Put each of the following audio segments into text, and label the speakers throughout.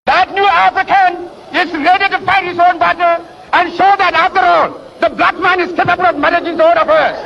Speaker 1: That new African is ready to fight his own battle and show that after all, the black man is capable of managing his own affairs.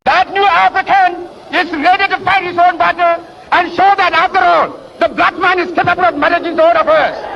Speaker 1: That new African is ready to fight his own battle and show that after all, the black man is capable of managing his own affairs.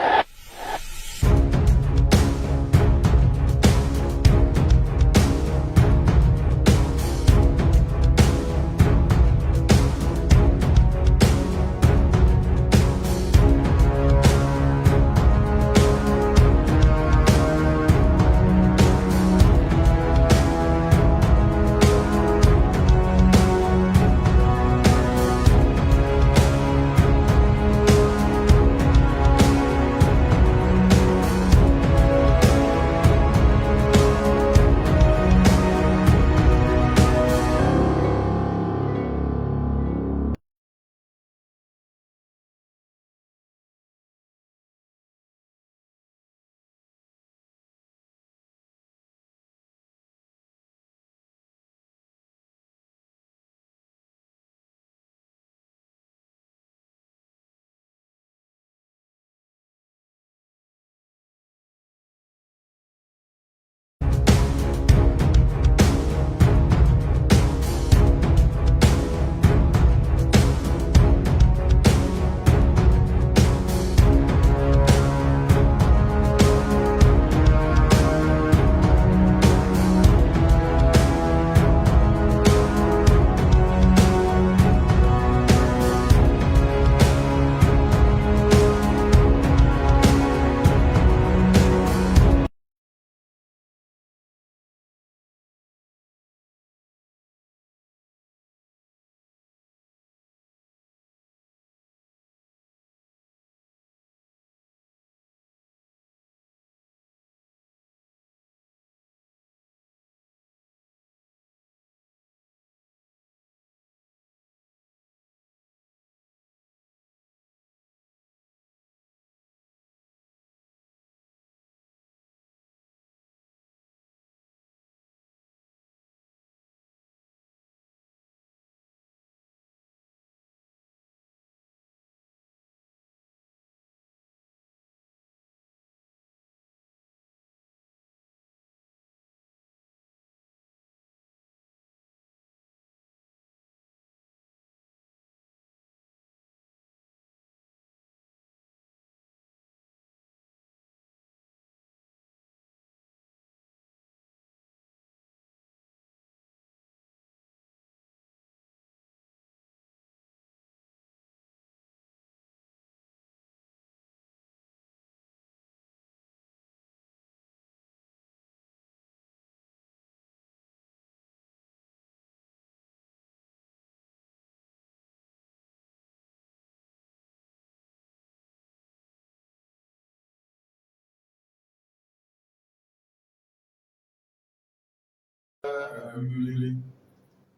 Speaker 2: Emili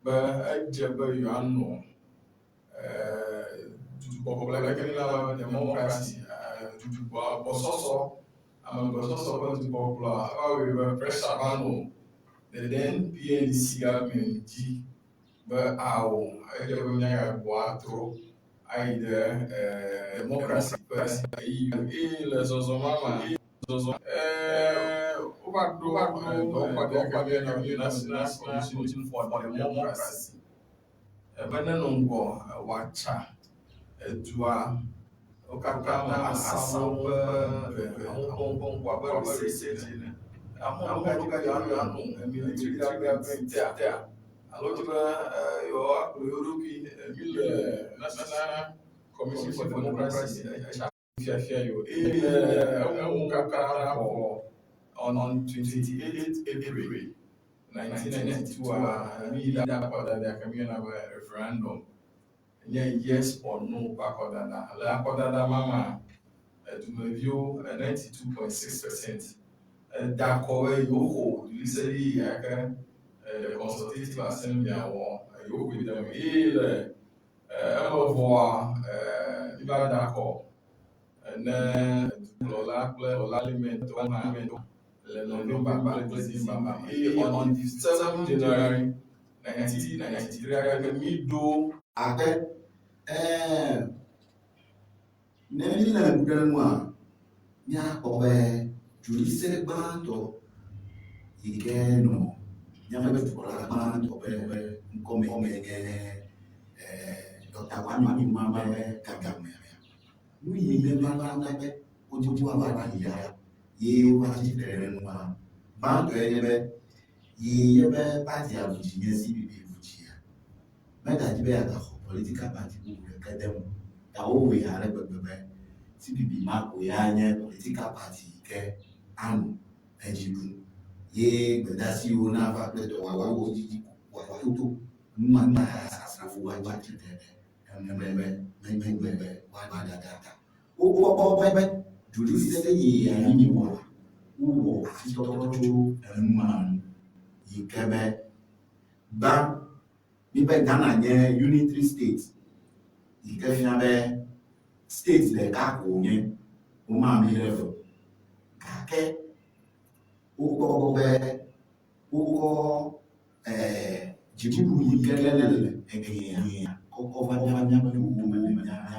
Speaker 2: be edze be yewoanɔ dukɔkplɔla ke míeyɔna be democracy, gbɔsɔsɔ, ame gbɔsɔsɔ ƒe dukɔkplɔa eva wɔe be pressure va nɔ the then PNDC government dzi be ao edze be míagagbɔ atrɔ ayi ɖe democracy ƒe ɣeyiɣi me eye le zɔzɔ ma mea, zɔzɔ wova ɖo dɔwɔƒe aɖe ke míeyɔna be National Commission for Democracy be nenɔ ŋgɔ wòatsa edua wo katã me asã woƒe gbe amewo ƒe ŋkɔ abe research ene. Amewo ka dzi be yewoanɔ military government tea. Alo wodzi be yewoakplɔ yewo ɖokui. Mi le National Commission for Democracy etsa fiafia yewo eye le eŋu kaka vɔ on 28 April 1992 a mi yi ɖe akɔdada ke mi yɔna be referendum nye yes or no ƒe akɔdada. Le akɔdada ma mea, edumeviwo 92.6% eda akɔ be yewoxɔ dulise yeye gake the consultative assembly wɔ yewoxɔe de eme eye le eme vɔa mi va da akɔ ne dukplɔla kple parliament hã le November kple December me eye on the 7 January 1993 gake mi ɖo
Speaker 3: Akpe ɛɛ ne mi le ŋku ɖe nua, míakpɔ be dulise gbãtɔ yi ke nɔ míaƒe dukplɔla gbãtɔ ƒe ŋkɔme nye Dr. Kwame Nkrumah ƒe gamea. Nu yi ne va na be wodzi woava ɖi ya ye wova tsi tre ɖe nua. Gbãtɔe nye be yi yeƒe partia ɖu dzi nye CPP ɖu dzia, megadzi be yeagaxɔ political party bubu ɖeke de eme o. Ta wowɔe ale gbegbe be CPP ma ko ya nye political party yi ke anɔ edzi ɖum ye gbedasiwo nava kple dɔwɔwɔwo dzi wòatoto numa ta asrafowo atsi tre ɖe enu be menye be woadada ta. Wokpɔ be dulise yi anyi wɔa, wowɔ asitɔtrɔ tso enu ma ŋu yi ke be gbã míbe Ghana nye unitary state yi ke fia be state ɖeka ko wònye, woma mí ɖe eve. Gake wokpɔ be wokɔ dziɖuɖu yi ke le egbea kɔkɔ va míaƒe nuwo me ne míanɔ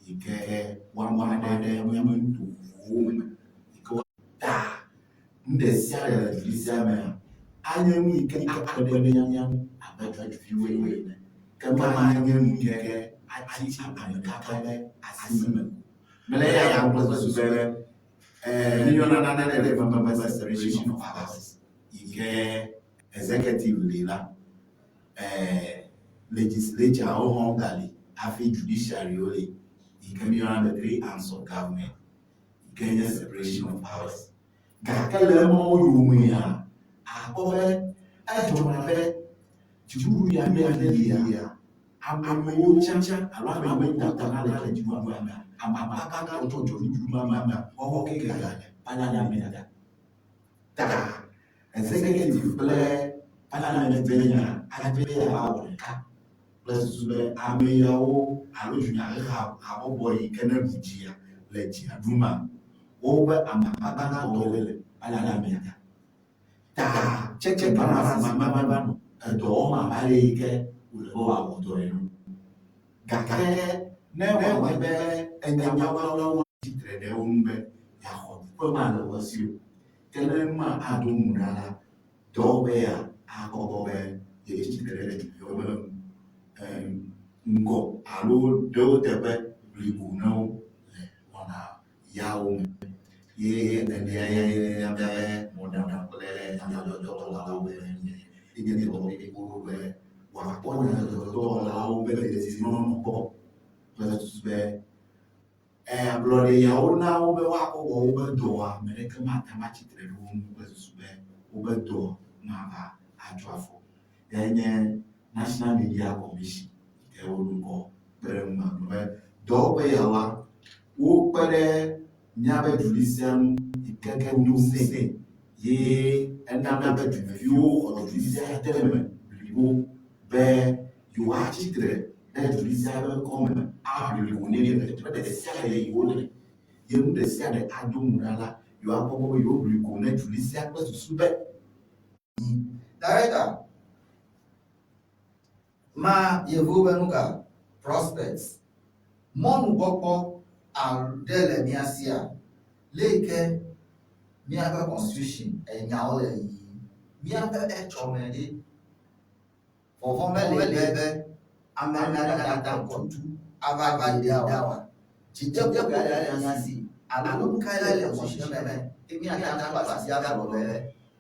Speaker 3: yi ke woama ɖe míaƒe nuto vovovowo me yi ke ta nu ɖe sia ɖe le du sia mea anye nu yi ke akpe ɖe mía ŋu abe duviwo ene. Ke manye nu yi ke atsi ame ɖeka ƒe asi me o. Mele eya gblɔm kple susu be míeyɔna nane ɖe eme be separation of powers yi ke executive li la, legislature wo hã gali hafi judiciary wo li yi ke míeyɔna be three arms of government yi ke nye separation of powers. Gake le emawo yomea, akpɔ be edzɔna be dziɖuɖu ya mía lia, amewo tsã alo amewo tana le dziɖuɖua mea, ame akpa gãtɔ tsɔ dziɖuɖu ma mea, woawo ke gale parliament ta executive kple parliament be nya ate be yeava wɔ ɖeka kple susu be ame yawo alo dunyaheha habɔbɔ yi ke ne ɖu dzia le dzia ɖuma, woƒe ame akpa gãtɔ le parliament ta tsetse balance ma va nɔ edɔ wɔm abe ale yi ke wòle be wòawɔ dɔe ene. Gake ne wòanye be enyawɔlawo tsi tre ɖe wo ŋu be yeaxɔ teƒe ma le wo si o, ke ne nu ma ado mo ɖa la, dɔwɔƒe ya akpɔ gbɔ be yetsi tre ɖe dukɔ ƒe ŋgɔ alo ɖe wo teƒe blibo ne wo le wɔna yawo me. Ye nenea ye míaƒe mɔɖaŋu kple nyadzɔdzɔdɔwɔlawo be nye nye dɔ blibo be wòakpɔ nyadzɔdzɔdɔwɔlawo ƒe dedienɔnɔ gbɔ kple susu be ablɔɖe yawo na wo be woakɔ wɔ woƒe dɔa, ame ɖeke mate ŋu atsi tre ɖe wo ŋu kple susu be woƒe dɔ mava adzɔ afɔ. Yae nye National Media Commission yi ke woɖo kɔ kpe ɖe ŋu agblɔ be dɔwɔƒe yawoa, wokpe ɖe míaƒe dulisia ŋu yi ke ke do ŋusẽ ye ena míaƒe dumeviwo xɔ dulisia de eme blibo be yewoatsi tre ɖe dulisia ƒe ŋkɔ me aʋli ho nɛ le teƒe ɖe sia ɖe yi wole. Ye nu ɖe sia ɖe ado mo ɖa la, yewoakpɔ gbɔ be yewoʋli go ne dulisia kple susu be
Speaker 4: Director, ma yevuwo be nuka? Prospects. Mɔnukpɔkpɔ aɖe le mía sia leke míaƒe constitution enyawo le yiyim. Míaƒe etsɔme ɖe. Vɔvɔ̃ meli be ame aɖe nagada ŋkɔ tu ava ɖee ɖa oa? Dzideƒo kae le mía si alo nu kae le constitution me be míate ŋu atrɔ asi agblɔ be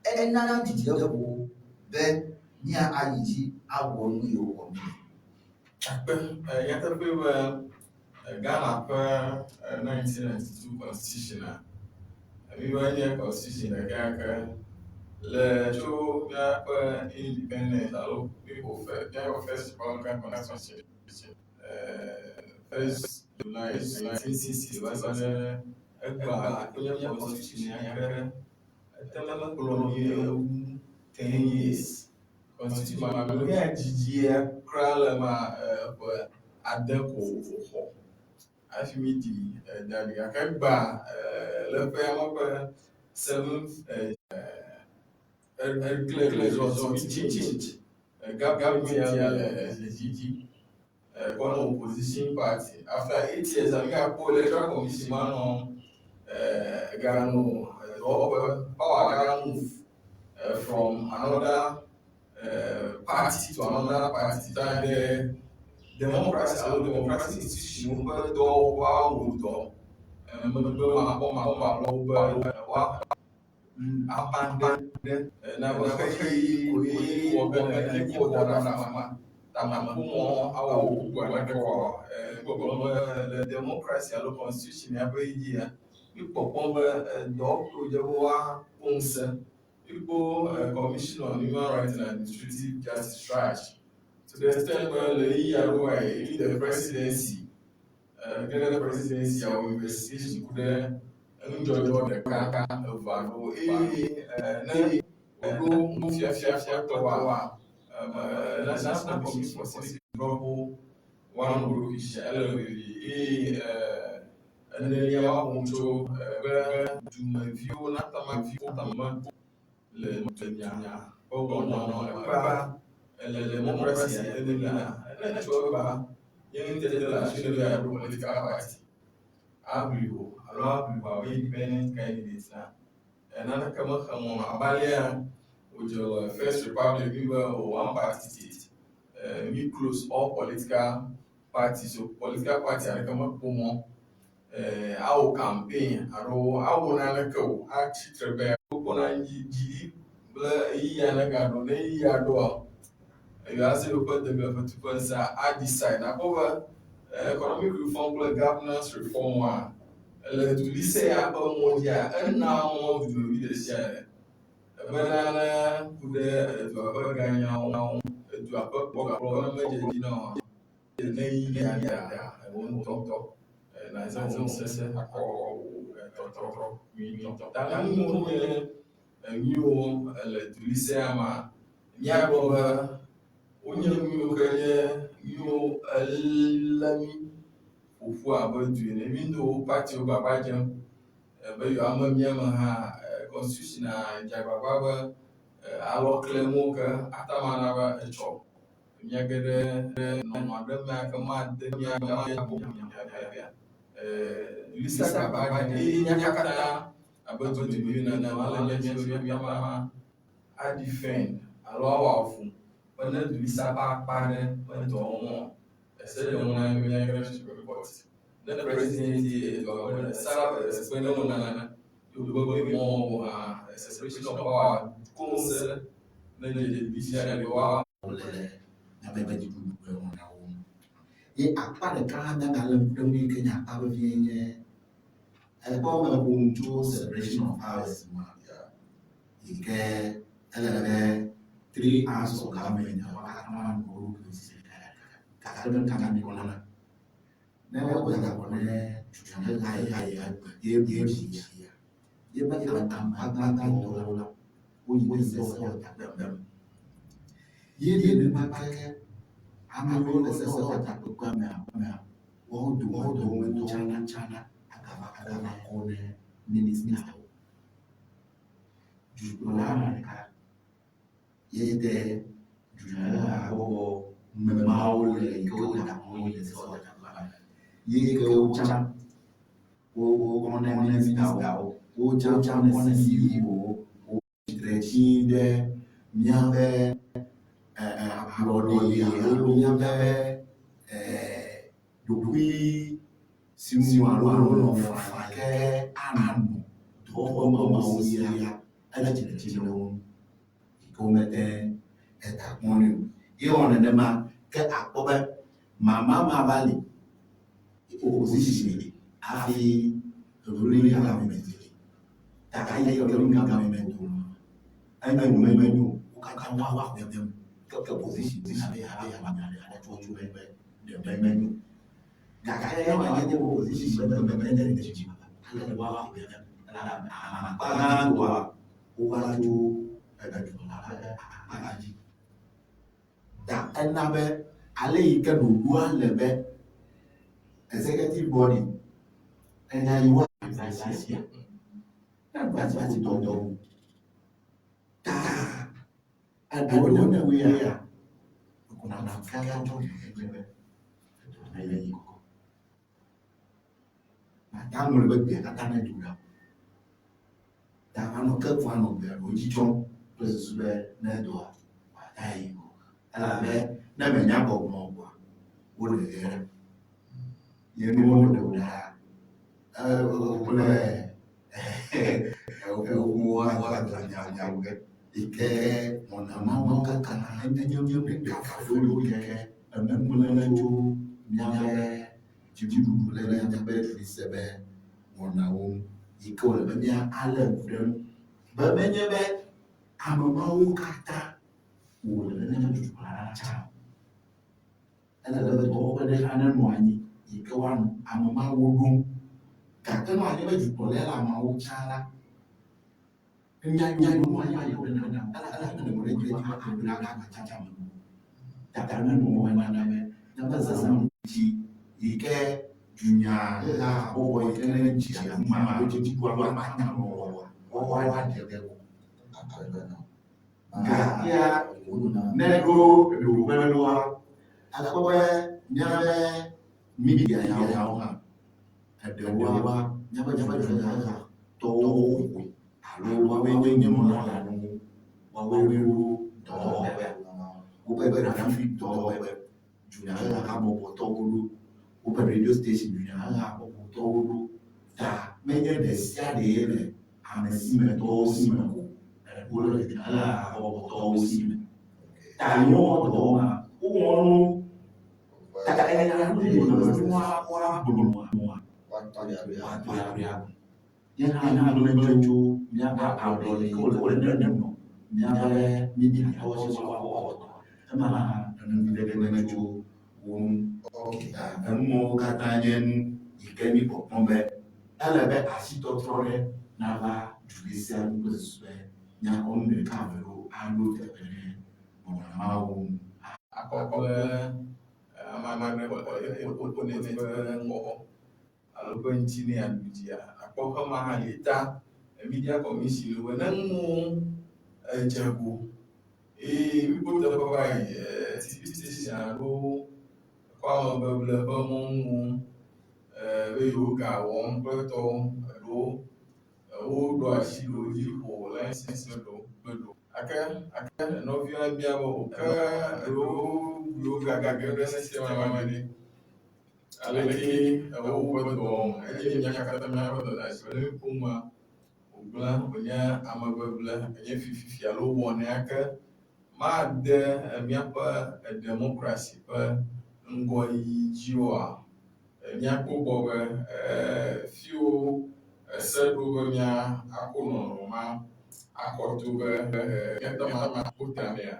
Speaker 4: enana dzideƒo be. mía ayi dzi awɔ nu yiwo wɔm míele.
Speaker 2: Akpe, nyateƒee be Ghana ƒe 1992 constitution a, míva nye constitution ɖeka ke le tso míaƒe independence alo míƒo fe míaƒe first republican constitution first July 1960 va se ɖe egbea wonye constitution ya ke ete ŋu kplɔ mí wu 10 years. Constitution ma me ya dzidzia kura le ma ƒe ade ko wòxɔ hafi míɖi da ɖi gake egbea le ƒea me ƒe seventh clear result change government ya le dzidzi kpɔnɔ opposition party after 8 years mígakpɔ electoral commission ma nɔ gano dɔwɔƒe power ga move from another party to another party ta ɖe democracy alo democratic institution ƒe dɔwɔƒeawo dɔ megbe makpɔmakpɔ be woa abandon na be xexe yi koe wɔ be ne kɔ da ɖe afima tamekumɔ awɔ bubu aɖeke oa. Gbɔgblɔ be le democracy alo constitution ya ƒe dzia, míkpɔkpɔm be dɔ ko dze be woakpɔ ŋusẽ. Míkpɔ Commission on Human Rights and Administrative Justice CHRAJ to the extent be le ɣeyiɣi aɖewo va yi even the presidency ge ɖe presidency awɔ investigation ku ɖe enudzɔdzɔ ɖeka eve aɖewo eye ne woɖo nufiafiafiatɔwoa National Commission for Civic Drɔƒo woanɔ ɖokui si ele vevie eye enelia woaƒo nu tso be dumeviwo nata viwo me le dunya ƒe wɔnɔ egbea ele democracy enelia ne tso egbea nye ŋutete le asi ne be yeaɖo political party aʋli o alo aʋli o abe independent candidate na naneke mexe mɔ nɔ abe alea wòdze le First Republic mi be o one party state mi close all political parties so political party aɖeke mekpɔ mɔ awɔ campaign alo awɔ naneke o atsi tre be wokpɔna dzi dzi kple ɣeyiɣia ne gaɖo ne ɣeyiɣia ɖoa yewoase yewoƒe degblefetu ƒe ŋusẽ a decide nakpɔ be economic reform kple governance reform a le dulise ya ƒe mɔ dzia ena mɔ dumevi ɖe sia ɖe bena ne ku ɖe edua ƒe ganyawo ŋu edua ƒe kpɔkplɔ ne medze dzi na oa ne ɣeyiɣia da wò ŋutɔ nàzã wò ŋusẽ akɔ tɔtrɔ nyuitɔ. Ta nu nye enyuiwo le dulisea mea, míagblɔ be wonye nu yiwo ke nye nuyiwo elé mí ƒoƒu abe du ene. Mí ŋutɔ wo partiwo gbagba dzem be yewoame mía me hã constitution dze agbagba be alɔ klem wo ke ate ŋu ana be etsɔ míage ɖe nɔnɔme aɖe me ke made mía Lisa gbagba dze eye mía katã abe dumeviwo ene ale míaƒe míaƒe adefend alo awɔ avu be ne dulisa ƒe akpa aɖe medɔ wɔm o, ese ɖe mɔ na mí be míage ɖe Supreme Court. Ne president ye dɔa be ne sa kpe ɖe ŋu nane ye wògbe be mɔ o hã, separation of power koŋ se ne dze judiciary be woa
Speaker 3: wole míaƒe dziɖuɖu ƒe wɔnawo ŋu. Ye akpa ɖeka hã míagalé ŋku ɖe ŋu yi ke nye akpa vevie nye ekpɔ meƒo nu tso separation of powers ŋua yi ke ele be three arms of government wo katã woanɔ wo ɖokui si ɖekaɖeka. Gake nu ka míekpɔna? Ne woxɔe da kɔ ne dunyaheha ya ye ye dzia, ye be ame akpa gãtɔwo la, woyi ɖe sewɔtakpekpe me. Ye nenema ke ame yiwo le sewɔtakpekpea mea, woawo dometɔ wotsana tsana agava kɔ ne ministawo. Dukplɔla ɖeka ye de dunyahehabɔbɔ me mawo le yi ke woda kɔ le sewɔtakpekpea me. Ye ke wotsã wo wokɔ ne ministawo, wotsã kɔ ne CEO wo tsitre tsi ɖe míaƒe ablɔɖe alo míaƒe ɖokui si ŋu alo lɔlɔ̃ faa ke anɔ dɔwɔƒe mawo sia ele tsitre tsi ɖe wo ŋu yi ke womete. eta kpɔm nɛ o. Ye wɔ nenema ke akpɔ be mama ma va li opposition li hafi ruling government li. Ta eyi ke ruling government o enyo o menyo o, wo katã woaxɔ ɖe eme. Ke opposition hafi hafi hafi atsɔ tso be ɖe menyo. Gake ne wòanye nye opposition ƒe memete ɖe dzi ale woaxɔ ɖe eme. Elabe ame akpa gãtɔa wova tso edukplɔla ƒe akpa la dzi. Ta ena be ale yi ke ɖoɖoa le be executive body enya yi woa advice sia ne advice dɔdɔ ta eɖewo ne woea ɖeko nàfia tsɔ be edɔ ne yi kɔkɔ. Mate ŋu aŋlɔ be gbea katã nedo ɖa o. Ta anɔ ke ko anɔ gbea ɖewo dzi tsɔm kple susu be ne edɔa, wòata yi ko. Elabe ne menya gbɔgblɔ o koa, woɖe ge ɖa. Ye ne woɖe wò ɖa, kple woadɔ ge. Yi ke wɔna mawo katã enye nu ɖeka ɖoɖo yi ke enu gblẽ tso míaƒe dziɖuɖu le míaƒe se be wɔnawo ŋu yi ke wòle be míalé ŋku ɖe eŋu be menye be ame mawo katã wòle be míaƒe dukplɔla natsa o. Ele be dɔwɔƒe ɖe hã nenɔ anyi yi ke woanɔ ame mawo ɖom. Gake ne wòanye be dukplɔlae le ameawo tsã la, nya nya yi woanyi ayi ɖe na elabe ne wòle dzi aɖe la agbadzadza me. Tata ne nɔ wɔna be míaƒe zazã dzi yi ke dunyaheha habɔbɔ yi ke ne dzi afi ma alo dziɖuɖua anya nɔ wɔa, woaɖe ɖe go. Gakea ne ɖo ɖoƒe ɖoa, akpɔ be míaƒe media yawo hã eɖewoa míaƒe dunyaheha tɔwo ƒoe alo woawoe nye nunɔlawo, woawoe ɖo dɔwɔƒe, woƒe graphic dɔwɔƒe, dunyaheha habɔbɔtɔwo ɖo, woƒe radio station dunyaheha habɔbɔtɔwo ɖo. Ta menye ɖe sia ɖee le ame si me tɔwo si me o, wole dunyaheha habɔbɔtɔwo si me. Ta yewo dɔ wɔm hã, wowɔ nu ta enya nu yi wòle be woagblɔ woatɔ ya. Ye hã nu tso míaƒe ablɔɖe yi ke wòle be nenɔ míaƒe mídiatɔwo si be woawɔ dɔ. Ema hã enu viɖe ɖe tso wo ŋu. Ok, ta enu mawo katã nye nu yi ke míkpɔkpɔm be ele be asitɔtrɔ ɖe nava du sia nu kple susu be míakɔ nu ɖeka eve ɖewo aɖo teƒe ɖe wɔna mawo ŋu.
Speaker 2: Akɔ kple ame aɖe opponent ƒe ŋkɔ alo ƒe ŋuti ne yeaɖu dzia, akpɔ xe ma hã li. Ta media commission be ne nuwo edze go eye míkpɔ teƒe va yi TV station alo kɔ amebeble ƒe mɔnuwo be yewo ga wɔm kple tɔwo alo woɖo asi ɖewo dzi ƒo license ɖewo kple ɖewo. Gake gake nɔvia bia be o ke ɖewo yewo gage ɖe system ma me ɖe. Aleke ewɔ woƒe dɔ wɔm? Enye mía katã míaƒe dɔdeasi be ne míekpɔ nua wògblẽ, wònye amebeble, enye fififi alo wɔnɛ ake made míaƒe demokrasi ƒe ŋgɔyiyi dzi oa, míakpɔ gbɔ be fiwo ese ɖo be míako nɔnɔme ma akɔ to be míate ŋu akpɔ ta nɛa?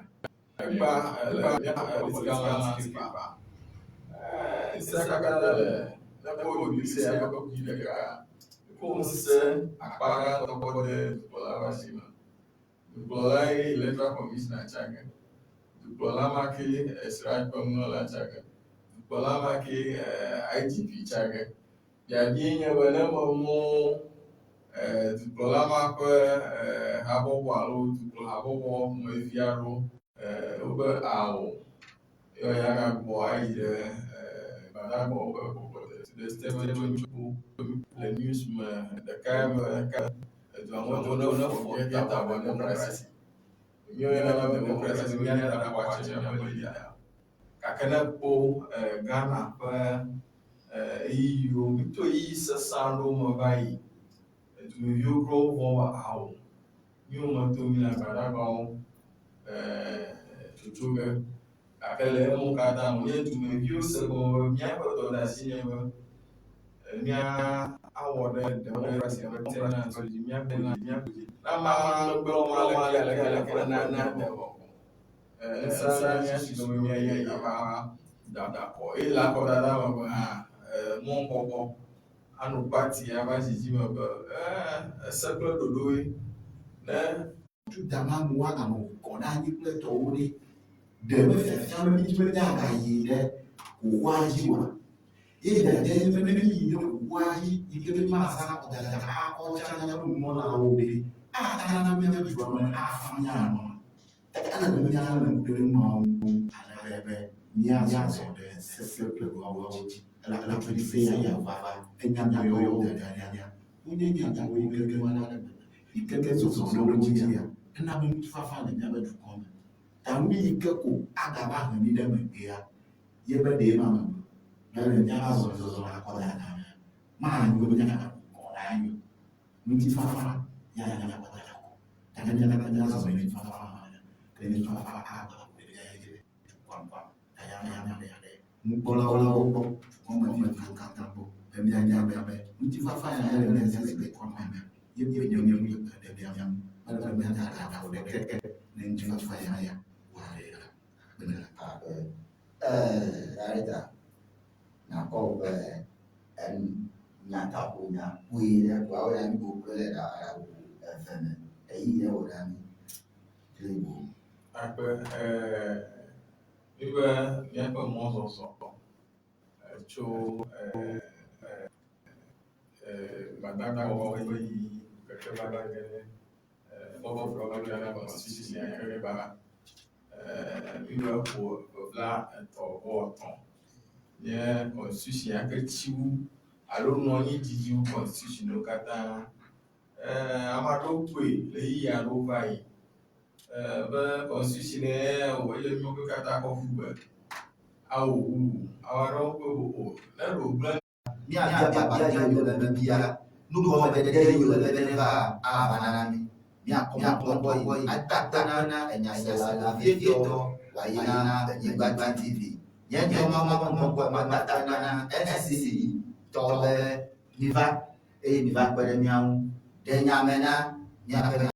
Speaker 2: Egbea le míaƒe political landscape-a, ŋusẽ katã le míaƒe Odisea ƒe kuxi ɖeka. Wokɔ ŋusẽ akpa gãtɔ kɔ de dukplɔla ƒe asi me. Dukplɔla ye electoral commissioner tsa ge. Dukplɔla ma ke Sraj ƒe nunɔla tsa ge. Dukplɔla ma ke IGP tsa ge. Biabiae nye be ne memɔ dukplɔla ma ƒe habɔbɔ alo dukplɔhabɔbɔ ƒomevi aɖewo wobe ao ye yeagagbɔ ayi ɖe gbadagbawo ƒe kpɔkpɔ te. To the extent be míekpɔ le news me ɖekae be edua me tɔwo ne forget about democracy. Míawo yɔna be democracy be míanya ta ƒo atse míaƒe leader. Gake ne èkpɔ Ghana ƒe ɣeyiɣiwo, míto ɣeyiɣi sesẽ aɖewo me va yi. Dumeviwo kura wovɔ̃ be ao, míwo me to mí le agbadagbawo. tsotso ge. Gake le emewo katã me, nye dumeviwo se gɔme be míaƒe dɔdeasi nye be mía awɔ ɖe demokrasi ƒe tenants dzi, míaƒe dzi, míaƒe dzi. Ne ame aɖe gblɔ ma aleke aleke aleke na na ne ŋusẽ le mía si be míayi ava da akɔ eye le akɔdada me be hã mɔkpɔkpɔ anɔ pati ava dzidzime be ese kple ɖoɖoe ne
Speaker 3: Tu dama amewo aganɔ kɔ ɖe anyi kple tɔwo ɖe. Ɖe mefiafia be mídi be míagayi ɖe xoxoa dzi oa? Ye biabia nye be ne míyi ɖe xoxoa dzi yi ke be míazã akɔdada akɔ tsã míaƒe nunɔlawo ɖe, ate ŋu ana míaƒe dua me afa míanɔa? Ele be míalé ŋku ɖe nu mawo ŋu ale be míazɔ ɖe se kple ɖoɖoawo dzi. Elabe se ya va enya yɔyɔ da ɖi wonye nyawo yi ke ale gbegbe. Yi ke ke zɔzɔ ɖe wo dzia, ena be ŋutifafa le míaƒe dukɔ me. Ta nu yi ke ko agava he mí ɖe megbea, ye be ɖee ma me be le míaƒe azɔlizɔzɔ le akɔdada mea, manyo be míagaƒo kɔ ɖe anyi o. Ŋutifafa ya nye akɔdada ko. Gake mía katã míazɔ le ŋutifafa me la, ke ŋutifafa agba ƒo ɖe mía dzi le dukɔa me. Ta ya míaƒe ɖe nukpɔlawo gbɔ, dukɔmeviwo katã gbɔ be míanya be ŋutifafa ya le mía si le dukɔa me ye míenye nu kpekpe ɖe mía ŋu. Mele be míada afɔ ɖeke ne ŋutifafa ya wòaɖe ɖa akpe ɖe.
Speaker 4: Abe ee director nakɔ wò be enu nyataƒonya kpui ɖe ko awo ya mi kple le ɖa aɖawu eve me eyi ɖe wò ɖa mi blibo.
Speaker 2: Akpe ee míbe míaƒe mɔzɔzɔ tso gbadagbawo ƒe yiyi keke va ge ɖe fɔfɔfɔ constitution ya ke gba míbe ƒo ƒe 33 nye constitution ya ke tsi wu alo nɔ anyi didi wu constitution wo katã. Ame aɖewo kpɔe le ɣeyiɣi aɖewo va yi be constitution ye wɔ eye míawo katã kɔ ƒu gbe awɔ bubu. Ame aɖewo kpɔe be o ne ɖe wògblẽ
Speaker 4: Míabia biabia yiwo le be bia, nugɔmeɖeɖe yiwo le be neva ava na mí. Míakɔ mɔkpɔkpɔ yi ada akpe na enyasela vevietɔ wòayi na Enyigba TV. Nye ŋutɔ mɔkpɔkpɔ mada akpe na NCC tɔ be miva eye miva kpe ɖe mía ŋu. Ɖe nya me na míaƒe.